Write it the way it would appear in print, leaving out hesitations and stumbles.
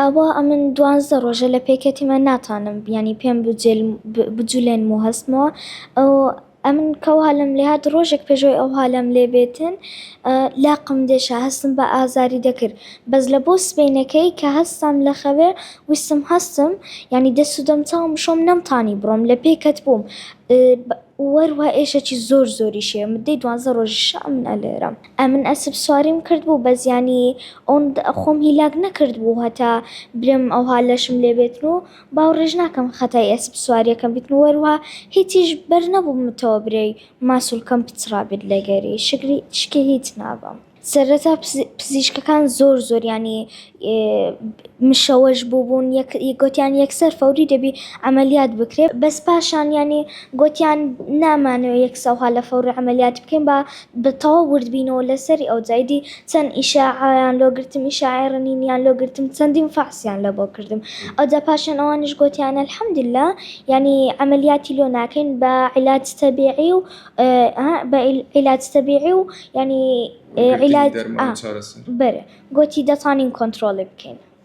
ئەوە ئەمن دوانزدە ڕۆژە لە پێکەتیمە ناتانم یانی پێم بجولێنم و هەستمەوە ئەو ئەمن کە ئەو هالەم لێ هات ڕۆژێک پێشەوەی ئەو هالەم لێ بێتن لاقم دێشا هەستم بە ئازاری دەکرد بەس لە بۆ سبەینەکەی کە هەستام لە خەوێ ویستم هەستم یانی دەست و دەمچاوم بشۆم نەمتانی بڕۆم لە پێ کەت بووم وەروها ئێشەکی زۆر زۆریش هەیە مدەی دوانزە ڕۆژیشە ئەمن ئەلێرەم. ئەمن ئەسپ سواریم کرد بوو بەس یانی ئەوند خۆم هیلاک نەکرد بوو هەتا برێم ئەوها لەشم لێ بێتن و باوڕیش ناکەم خەتای ئەسپ سواریەکەم بیتن و وەروها هیچیش بەر نەبوومتەوە برێی ماسولکەم پچڕابێت لەگەری شکری شکی هیچ نابم. سەرەتا پزیشکەکان زۆر زۆر یانی مشەوەش بووبوون گۆتیان یەکسەر فەوری دەبی عەمەلیات بکرێ بەس پاشان یانی گۆتیان نامانەوێ یەکسەوها لە فەوری عەمەلیات بکەین با بە تەواو ورد بینەوە لەسەری ئەوجا ئیدی چەند ئیشاعەیان لۆ گرتم ئیشاعەی ڕنینیان لۆ گرتم چەندین فەحسیان لە بۆ کردم ئەوجا پاشان ئەوانیش گۆتیان الحمدللە یانی عەمەلیاتی لۆ ناکەین بە عیلاج تەبیعی و بە عیلاج تەبیعی و یانی عیلاج دەرمان چارەسەر بەرێ گۆتی دەتوانین کۆنترۆڵی بکەین.